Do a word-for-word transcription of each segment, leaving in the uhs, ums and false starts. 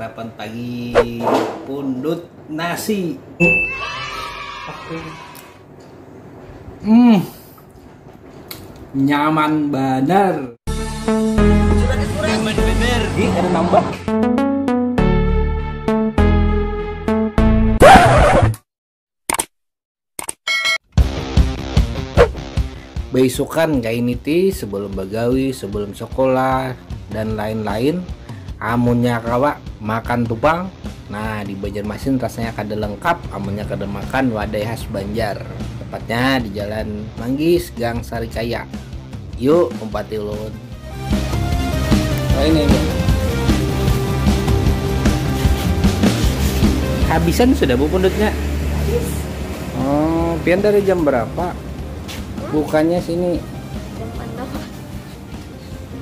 Sarapan pagi, pundut nasi. Hmm, nyaman banar. Ih, ada nambah. Baisukan kaini ti, sebelum bagawi, sebelum sekolah, dan lain-lain, amunnya kawa makan tu pang. Nah, di Banjarmasin rasanya kada lengkap amunnya kada makan wadai khas Banjar. Tepatnya di Jalan Manggis, Gang Sarikaya. Yuk, umpati ulun. Oh, ini, ini. Habisan sudah, Bu, pundutnya? Habis. Oh, pian dari jam berapa? Bukannya sini. Jam enam.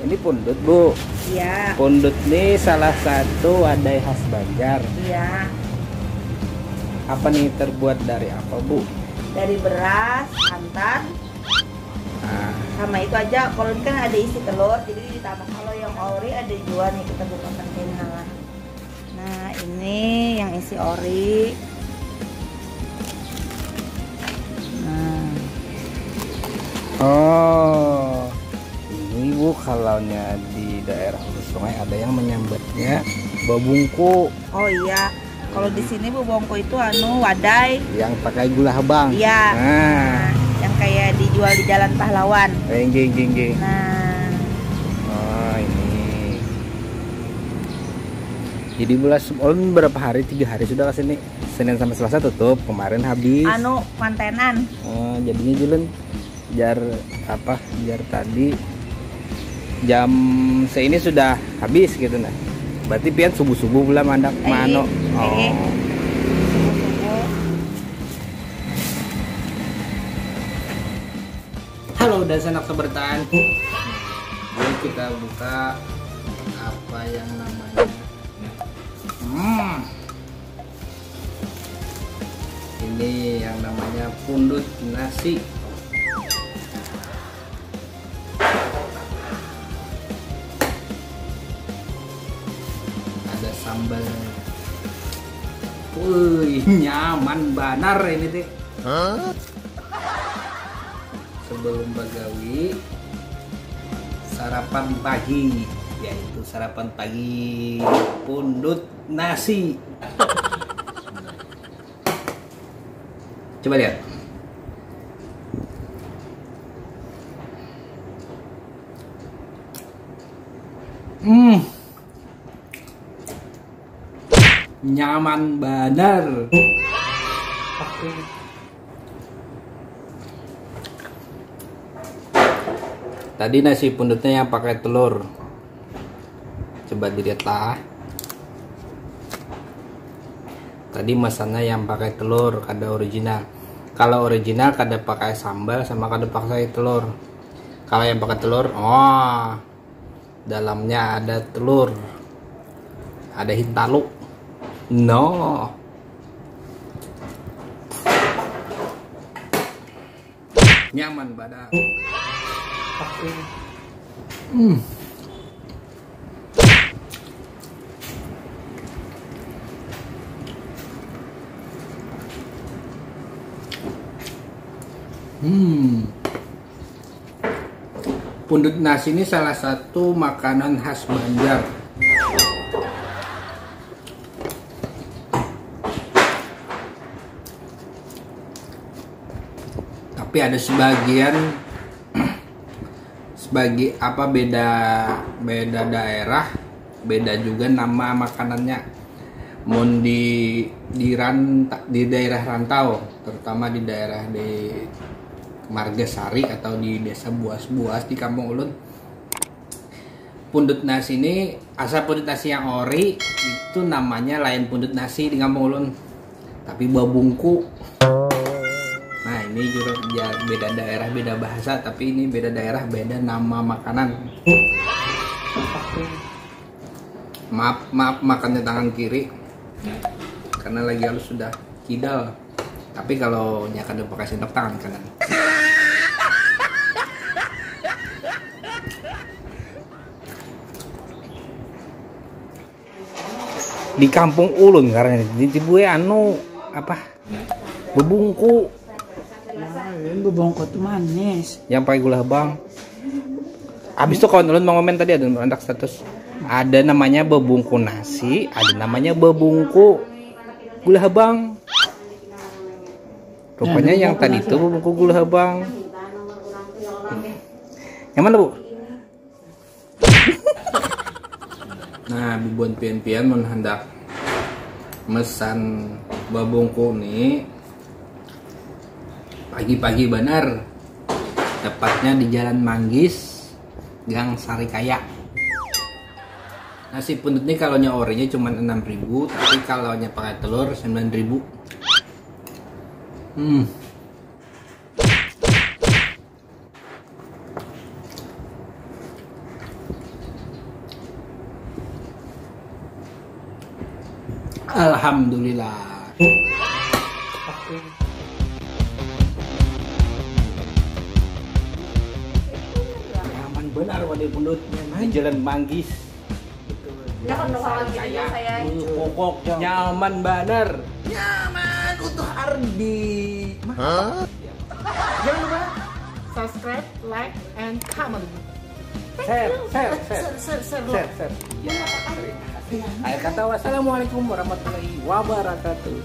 Ini pundut, Bu. Iya. Pundut ini salah satu wadai khas Banjar. Iya. Apa nih, terbuat dari apa, Bu? Dari beras, santan, nah, sama itu aja. Kalau ini kan ada isi telur, jadi ditambah. Kalau yang ori ada jua nih, kita buka kontainer. Nah, ini yang isi ori. Nah. Oh, ini, Bu, kalaunya di daerah Hulu Sungai ada yang menyambatnya babungku. Oh iya, kalau di sini bubongko itu anu wadai. Yang pakai gula habang. Iya. Nah. Nah, yang kayak dijual di Jalan Pahlawan. Eh, nggih, nggih, nggih. Nah. Oh, ini. Jadi bulan se-, oh, berapa hari? Tiga hari sudah ke sini. Senin sampai Selasa tutup. Kemarin habis. Anu, mantenan. Oh, jadinya Julen jar apa, jar tadi jam seini sudah habis gitu nah. Berarti pian subuh-subuh pula mandak. Eh, mano. Eh, eh. Oh. Subuh-subuh. Halo, dan sanak sebertaan. Jadi kita buka apa yang namanya, hmm. Ini yang namanya pundut nasi. Ada sambalnya. Wih, nyaman banar ini teh. Sebelum bagawi, sarapan pagi, yaitu sarapan pagi pundut nasi. Coba lihat. Hmm. Nyaman banar. Tadi nasi pundutnya yang pakai telur. Coba dilihat lah. Tadi masannya yang pakai telur, kada original. Kalau original kada pakai sambal sama kada pakai telur. Kalau yang pakai telur, oh, dalamnya ada telur. Ada hintalu. No. Nyaman banar. Hmm. Hmm. Pundut nasi ini salah satu makanan khas Banjar. Tapi ada sebagian, sebagai apa, beda, beda daerah, beda juga nama makanannya. Mun di, di ranta-, di daerah rantau, terutama di daerah di Margasari atau di Desa Buas-Buas di kampung ulun, pundut nasi ini, asal pundut nasi yang ori itu namanya lain pundut nasi di kampung ulun, tapi babungku. Nah, ini juga ja-, beda daerah, beda bahasa, tapi ini beda daerah, beda nama makanan. Maaf, maaf, makannya tangan kiri karena lagi halus sudah kidal. Tapi kalau nya kada pakai sendok, tangan kanan. Di kampung ulun karena di Tibue anu apa? Bebungku. Nah, ini bebongkot tuh manis. Yang pakai gula habang. Habis itu kawan ulun mengomen tadi ada andak status. Ada namanya bebungku nasi, ada namanya bebungku gula habang. Rupanya yang tadi itu bebungku gula habang. Yang mana, Bu? Nah, bubuhan pian-pian mun handak mesan babungku ni pagi-pagi banar. Tepatnya di Jalan Manggis, Gang Sarikaya. Nasi pundut ni kalau nya orinya cuma enam ribu, tapi kalau nya pakai telur sembilan ribu. Hmm. Alhamdulillah. Nyaman benar wadah pundut di Jalan Manggis. Jangan lupa lagi video saya. Pokok nyaman benar. Nyaman utuh Ardi. Hah? Jangan lupa Subscribe, like, and comment. Share, share, share. Share, share, share. Share, share. Akhir kata, wassalamualaikum warahmatullahi wabarakatuh.